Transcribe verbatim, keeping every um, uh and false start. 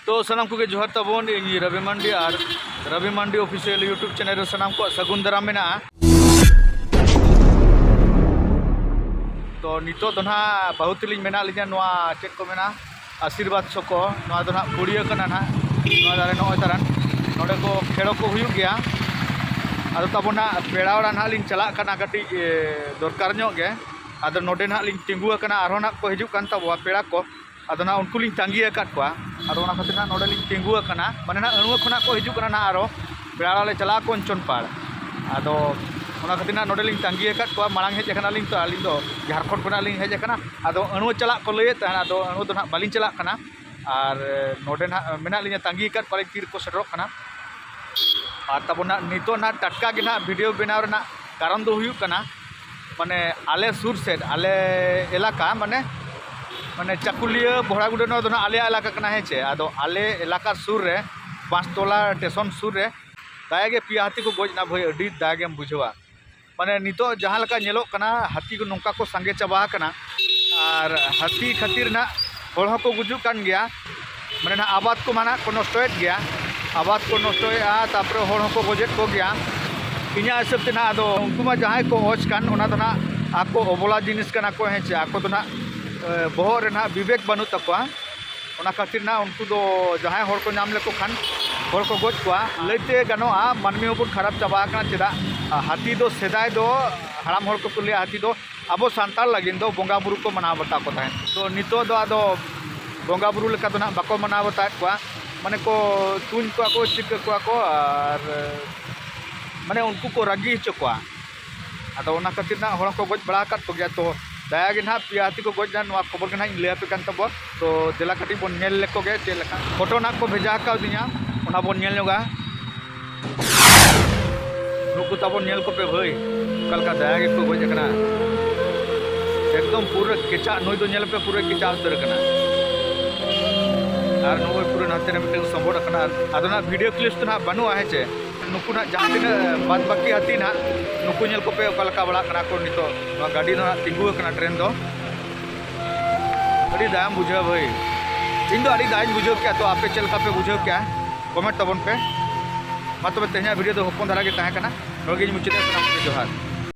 ᱛᱚ ᱥᱟᱱᱟᱢ ᱠᱚᱜᱮ ᱡᱚᱦᱟᱨ ᱛᱟᱵᱚᱱ, ᱤᱧ ᱨᱚᱵᱤ ᱢᱟᱱᱰᱤ ᱟᱨ ᱨᱚᱵᱤ ᱢᱟᱱᱰᱤ ᱚᱯᱷᱤᱥᱤᱭᱟᱞ YouTube ᱪᱮᱱᱮᱞ ᱨᱮ ᱥᱟᱱᱟᱢ ᱠᱚᱣᱟᱜ ᱥᱟᱹᱜᱩᱱ ᱫᱟᱨᱟᱢ ᱢᱮᱱᱟᱜᱼᱟ᱾ ᱛᱚ ᱱᱤᱛᱚᱜ ᱫᱚ ᱱᱟᱦᱟᱜ ᱵᱟᱹᱦᱩ ᱛᱟᱹᱞᱤᱧ ᱢᱮᱱᱟᱜ ᱞᱤᱧᱟ ᱱᱚᱣᱟ ᱪᱮᱫ ᱠᱚ ᱢᱮᱱᱟ, ᱟᱥᱤᱨᱵᱟᱫᱽ ᱥᱚᱠᱚ, ᱱᱚᱣᱟ ᱫᱚ ᱱᱟᱦᱟᱜ ᱯᱩᱲᱤᱭᱟᱹ ᱠᱟᱱᱟ ᱱᱟᱦᱟᱜ, ᱱᱚᱣᱟ ᱫᱟᱨᱮ ᱱᱚᱜᱼᱚᱭ ᱛᱟᱨᱟᱱ ᱱᱚᱰᱮ ᱠᱚ ᱠᱷᱮᱲᱚ ᱠᱚ ᱦᱩᱭᱩᱜ ᱜᱮᱭᱟ᱾ ᱟᱫᱚ ᱛᱟᱵᱚᱱ ᱱᱟᱦᱟᱜ ᱯᱮᱲᱟ ᱚᱲᱟᱜ ᱱᱟᱦᱟᱜ ᱞᱤᱧ ᱪᱟᱞᱟᱜ ᱠᱟᱱᱟ ᱠᱟᱹᱴᱤᱡ ᱮ, ᱫᱚᱨᱠᱟᱨ ᱧᱚᱜ ᱜᱮ᱾ ᱟᱫᱚ ᱱᱚᱰᱮ ᱱᱟᱦᱟᱜ ᱞᱤᱧ ᱛᱤᱸᱜᱩ ᱟᱠᱟᱱᱟ, ᱟᱨᱦᱚᱸ ᱱᱟᱦᱟᱜ ᱠᱚ ᱦᱤᱡᱩᱜ ᱠᱟᱱ ᱛᱟᱵᱚᱣᱟ ᱯᱮᱲᱟ ᱠᱚ᱾ ᱟᱫᱚ ᱱᱟᱦᱟᱜ ᱩᱱᱠᱩ ᱞᱤᱧ ᱛᱟᱺᱜᱤ ᱟᱠᱟᱫ ᱠᱚᱣᱟ᱾ ᱟᱫᱚ ᱚᱱᱟ ᱠᱷᱟᱹᱛᱤᱨ ᱱᱟᱦᱟᱜ ᱱᱚᱰᱮ ᱞᱤᱧ ᱛᱤᱸᱜᱩ ᱟᱠᱟᱱᱟ, ᱢᱟᱱᱮ ᱱᱟᱦᱟᱜ ᱟᱹᱲᱩᱣᱟᱹ ᱠᱷᱚᱱᱟᱜ ᱠᱚ ᱦᱤᱡᱩᱜ ᱠᱟᱱᱟ ᱱᱟᱦᱟᱜ ᱟᱨᱚ ᱯᱮᱲᱟ ᱚᱲᱟᱜ ᱞᱮ ᱪᱟᱞᱟᱜᱼᱟ ᱠᱚᱧᱪᱚᱱᱯᱟᱲ᱾ ᱟᱫᱚ ᱚᱱᱟ ᱠᱷᱟᱹᱛᱤᱨ ᱱᱟᱦᱟᱜ ᱱᱚᱰᱮ ᱞᱤᱧ ᱛᱟᱺᱜᱤ ᱟᱠᱟᱫ ᱠᱚᱣᱟ, ᱢᱟᱲᱟᱝ ᱦᱮᱡ ᱟᱠᱟᱱᱟᱞᱤᱧ ᱛᱚ, ᱟᱹᱞᱤᱧ ᱫᱚ ᱡᱷᱟᱲᱠᱷᱚᱸᱰ ᱠᱷᱚᱱᱟᱜ ᱞᱤᱧ ᱦᱮᱡ ᱟᱠᱟᱱᱟ᱾ ᱟᱫᱚ ᱟᱹᱲᱩᱣᱟᱹ ᱪᱟᱞᱟᱜ ᱠᱚ ᱞᱟᱹᱭᱮᱫ ᱛᱟᱦᱮᱱᱟ, ᱟᱫᱚ ᱟᱹᱲᱩᱣᱟᱹ ᱫᱚ ᱱᱟᱦᱟᱜ ᱵᱟᱹᱞᱤᱧ ᱪᱟᱞᱟᱜ ᱠᱟᱱᱟ᱾ ᱟᱨ ᱱᱚᱰᱮ ᱱᱟᱦᱟᱜ ᱢᱮᱱᱟᱜ ᱞᱤᱧᱟ, ᱛᱟᱺᱜᱤ ᱟᱠᱟᱫ ᱠᱚᱣᱟᱞᱤᱧ ᱛᱤ ᱨᱮᱠᱚ ᱥᱮᱴᱮᱨᱚᱜ ᱠᱟᱱᱟ᱾ ᱟᱨ ᱛᱟᱵᱚᱱ ᱱᱟᱦᱟᱜ ᱱᱤᱛᱚᱜ ᱱᱟᱦᱟᱜ ᱴᱟᱴᱠᱟ ᱜᱮ ᱱᱟᱦᱟᱜ ᱵᱷᱤᱰᱤᱭᱳ ᱵᱮᱱᱟᱣ ᱨᱮᱱᱟᱜ ᱠᱟᱨᱚᱱ ᱫᱚ ᱦᱩᱭᱩᱜ ᱠᱟᱱᱟ, ᱢᱟᱱᱮ ᱟᱞᱮ ᱥᱩᱨ ᱥᱮᱫ, ᱟᱞᱮ ᱮᱞᱟᱠᱟ, ᱢᱟᱱᱮ ᱢᱟᱱᱮ ᱪᱟᱠᱩᱞᱤᱭᱟᱹ ᱵᱚᱦᱲᱟᱜᱩᱰᱟᱹ, ᱱᱚᱣᱟ ᱫᱚ ᱱᱟᱦᱟᱜ ᱟᱞᱮᱭᱟᱜ ᱮᱞᱟᱠᱟ ᱠᱟᱱᱟ, ᱦᱮᱸ ᱪᱮ? ᱟᱫᱚ ᱟᱞᱮ ᱮᱞᱟᱠᱟ ᱥᱩᱨ ᱨᱮ, ᱵᱟᱸᱥᱛᱚᱞᱟ ᱥᱴᱮᱥᱚᱱ ᱥᱩᱨ ᱨᱮ ᱫᱟᱭᱟ ᱜᱮ ᱯᱮᱭᱟ ᱦᱟᱹᱛᱤ ᱠᱚ ᱜᱚᱡ ᱮᱱᱟ ᱵᱷᱟᱹᱭ, ᱟᱹᱰᱤ ᱫᱟᱭᱟ ᱜᱮᱢ ᱵᱩᱡᱷᱟᱹᱣᱟ᱾ ᱢᱟᱱᱮ ᱱᱤᱛᱚᱜ ᱡᱟᱦᱟᱸ ᱞᱮᱠᱟ ᱧᱮᱞᱚᱜ ᱠᱟᱱᱟ, ᱦᱟᱹᱛᱤ ᱠᱚ ᱱᱚᱝᱠᱟ ᱠᱚ ᱥᱟᱸᱜᱮ ᱪᱟᱵᱟ ᱟᱠᱟᱱᱟ, ᱟᱨ ᱦᱟᱹᱛᱤ ᱠᱷᱟᱹᱛᱤᱨ ᱱᱟᱜ ᱦᱚᱲ ᱦᱚᱸᱠᱚ ᱜᱩᱡᱩᱜ ᱠᱟᱱ ᱜᱮᱭᱟ᱾ ᱢᱟᱱᱮ ᱱᱟᱜ ᱟᱵᱟᱫ ᱠᱚ ᱢᱟ ᱱᱟᱜ ᱠᱚ ᱱᱚᱥᱴᱚᱭᱮᱫ ᱜᱮᱭᱟ, ᱟᱵᱟᱫ ᱠᱚ ᱱᱚᱥᱴᱚᱭᱮᱫᱼᱟ, ᱛᱟᱨᱯᱚᱨᱮ ᱦᱚᱲ ᱦᱚᱸᱠᱚ ᱜᱚᱡᱮᱫ ᱠᱚᱜᱮᱭᱟ᱾ ᱤᱧᱟᱹᱜ ᱦᱤᱥᱟᱹᱵ ᱛᱮ ᱱᱟᱜ ᱟᱫᱚ ᱩᱱᱠᱩ ᱢᱟ ᱡᱟᱦᱟᱸᱭ ᱠᱚ ᱚᱪ ᱠᱟᱱ, ᱚᱱᱟ ᱫᱚ ᱱᱟᱜ ᱟᱠᱚ ᱚᱵᱚᱞᱟ ᱡᱤᱱᱤᱥ ᱠᱟᱱᱟ ᱠᱚ, ᱦᱮᱸ ᱪᱮ? ᱟᱠᱚ ᱫᱚ ᱱᱟᱜ, ᱮ, ᱵᱚᱦᱚᱜ ᱨᱮ ᱱᱟᱜ ᱵᱤᱵᱮᱠ ᱵᱟᱹᱱᱩᱜ ᱛᱟᱠᱚᱣᱟ᱾ ᱚᱱᱟ ᱠᱷᱟᱹᱛᱤᱨ ᱱᱟᱜ ᱩᱱᱠᱩ ᱫᱚ ᱡᱟᱦᱟᱸᱭ ᱦᱚᱲ ᱠᱚ ᱧᱟᱢ ᱞᱮᱠᱚ ᱠᱷᱟᱱ ᱦᱚᱲ ᱠᱚ ᱜᱚᱡ ᱠᱚᱣᱟ᱾ ᱞᱟᱹᱭᱛᱮ ᱜᱟᱱᱚᱜᱼᱟ, ᱢᱟᱹᱱᱢᱤ ᱦᱚᱸᱵᱚᱱ ᱠᱷᱟᱨᱟᱯ ᱪᱟᱵᱟ ᱟᱠᱟᱱᱟ᱾ ᱪᱮᱫᱟᱜ? ᱦᱟᱹᱛᱤ ᱫᱚ ᱥᱮᱫᱟᱭ ᱫᱚ ᱦᱟᱲᱟᱢ ᱦᱚᱲ ᱠᱚᱠᱚ ᱞᱟᱹᱭᱟ, ᱦᱟᱹᱛᱤ ᱫᱚ ᱟᱵᱚ ᱥᱟᱱᱛᱟᱲ ᱞᱟᱹᱜᱤᱫ ᱫᱚ ᱵᱚᱸᱜᱟ ᱵᱩᱨᱩ ᱠᱚ ᱢᱟᱱᱟᱣ ᱵᱟᱛᱟᱣ ᱠᱚ ᱛᱟᱦᱮᱸᱫ᱾ ᱛᱚ ᱱᱤᱛᱚᱜ ᱫᱚ ᱟᱫᱚ ᱵᱚᱸᱜᱟ ᱵᱩᱨᱩ ᱞᱮᱠᱟ ᱫᱚ ᱱᱟᱜ ᱵᱟᱠᱚ ᱢᱟᱱᱟᱣ ᱵᱟᱛᱟᱣᱮᱫ ᱠᱚᱣᱟ, ᱢᱟᱱᱮ ᱠᱚ ᱛᱩᱧ ᱠᱚᱣᱟ ᱠᱚ, ᱪᱤᱠᱟᱹ ᱠᱚᱣᱟ ᱠᱚ, ᱟᱨ ᱢᱟᱱᱮ ᱩᱱᱠᱩ ᱠᱚ ᱨᱟᱹᱜᱤ ᱦᱚᱪᱚ ᱠᱚᱣᱟ᱾ ᱟᱫᱚ ᱚᱱᱟ ᱠᱷᱟᱹᱛᱤᱨ ᱱᱟᱜ ᱦᱚᱲ ᱦᱚᱸᱠᱚ ᱜᱚᱡ ᱵᱟᱲᱟ ᱟᱠᱟᱫ ᱠᱚᱜᱮᱭᱟ᱾ ᱛᱚ ᱫᱟᱭᱟ ᱜᱮ ᱱᱟᱜ ᱯᱮᱭᱟ ᱦᱟᱹᱛᱤ ᱠᱚ ᱜᱚᱡ ᱮᱱᱟ, ᱱᱚᱣᱟ ᱠᱷᱚᱵᱚᱨ ᱜᱮ ᱱᱟᱜ ᱤᱧ ᱞᱟᱹᱭ ᱟᱯᱮ ᱠᱟᱱ ᱛᱟᱵᱚᱱᱟ᱾ ᱛᱚ ᱫᱮᱞᱟ ᱠᱟᱹᱴᱤᱡ ᱵᱚᱱ ᱧᱮᱞ ᱞᱮᱠᱚ ᱜᱮ ᱪᱮᱫ ᱞᱮᱠᱟ᱾ ᱯᱷᱳᱴᱳ ᱱᱟᱜ ᱠᱚ ᱵᱷᱮᱡᱟ ᱟᱠᱟᱣᱫᱤᱧᱟ, ᱚᱱᱟ ᱵᱚᱱ ᱧᱮᱞ ᱧᱚᱜᱟ᱾ ᱱᱩᱠᱩ ᱛᱟᱵᱚᱱ ᱧᱮᱞ ᱠᱚᱯᱮ ᱵᱷᱟᱹᱭ, ᱚᱠᱟ ᱞᱮᱠᱟ ᱫᱟᱭᱟ ᱜᱮᱠᱚ ᱜᱚᱡ ᱟᱠᱟᱱᱟ᱾ ᱮᱠᱫᱚᱢ ᱯᱩᱨᱟᱹ ᱠᱮᱪᱟᱜ, ᱱᱩᱭ ᱫᱚ ᱧᱮᱞ ᱯᱮ ᱯᱩᱨᱟᱹ ᱠᱮᱪᱟᱜ ᱩᱛᱟᱹᱨ ᱟᱠᱟᱱᱟ᱾ ᱟᱨ ᱱᱚᱜᱼᱚᱭ ᱯᱩᱨᱟᱹ ᱱᱟᱛᱮ ᱨᱮ ᱢᱤᱫᱴᱮᱱ ᱥᱚᱢᱵᱚᱲ ᱟᱠᱟᱱᱟ᱾ ᱟᱨ ᱟᱫᱚ ᱱᱟᱜ ᱵᱷᱤᱰᱤᱭᱳ ᱠᱞᱤᱯᱥ ᱫᱚ ᱱᱟᱜ ᱵᱟᱹᱱᱩᱜᱼᱟ, ᱦᱮᱸ ᱪᱮ? ᱱᱩᱠᱩ ᱱᱟᱜ ᱡᱟᱦᱟᱸ ᱛᱤᱱᱟᱹᱜ ᱵᱟᱫ ᱵᱟᱹᱠᱤ ᱦᱟᱹᱛᱤ ᱱᱟᱜ, ᱱᱩᱠᱩ ᱧᱮᱞ ᱠᱚᱯᱮ ᱚᱠᱟ ᱞᱮᱠᱟ ᱵᱟᱲᱟᱜ ᱠᱟᱱᱟ ᱠᱚ ᱱᱤᱛᱚᱜ᱾ ᱱᱚᱣᱟ ᱜᱟᱹᱰᱤ ᱫᱚ ᱱᱟᱜ ᱛᱤᱸᱜᱩ ᱟᱠᱟᱱᱟ, ᱴᱨᱮᱱ ᱫᱚ᱾ ᱟᱹᱰᱤ ᱫᱟᱭᱟᱢ ᱵᱩᱡᱷᱟᱹᱣᱟ ᱵᱷᱟᱹᱭ᱾ ᱤᱧ ᱫᱚ ᱟᱹᱰᱤ ᱫᱟᱜ ᱤᱧ ᱵᱩᱡᱷᱟᱹᱣ ᱠᱮᱜᱼᱟ᱾ ᱛᱚ ᱟᱯᱮ ᱪᱮᱫ ᱞᱮᱠᱟ ᱯᱮ ᱵᱩᱡᱷᱟᱹᱣ ᱠᱮᱜᱼᱟ, ᱠᱚᱢᱮᱱᱴ ᱛᱟᱵᱚᱱ ᱯᱮ᱾ ᱢᱟ ᱛᱚᱵᱮ ᱛᱮᱦᱮᱧᱟᱜ ᱵᱷᱤᱰᱤᱭᱳ ᱫᱚ ᱦᱚᱯᱚᱱ ᱫᱷᱟᱨᱟ ᱜᱮ ᱛᱟᱦᱮᱸ ᱠᱟᱱᱟ᱾ ᱱᱚᱰᱮ ᱜᱤᱧ ᱢᱩᱪᱟᱹᱫᱟ᱾ ᱥᱟᱱᱟᱢ ᱠᱚᱜᱮ ᱡᱚᱦᱟᱨ᱾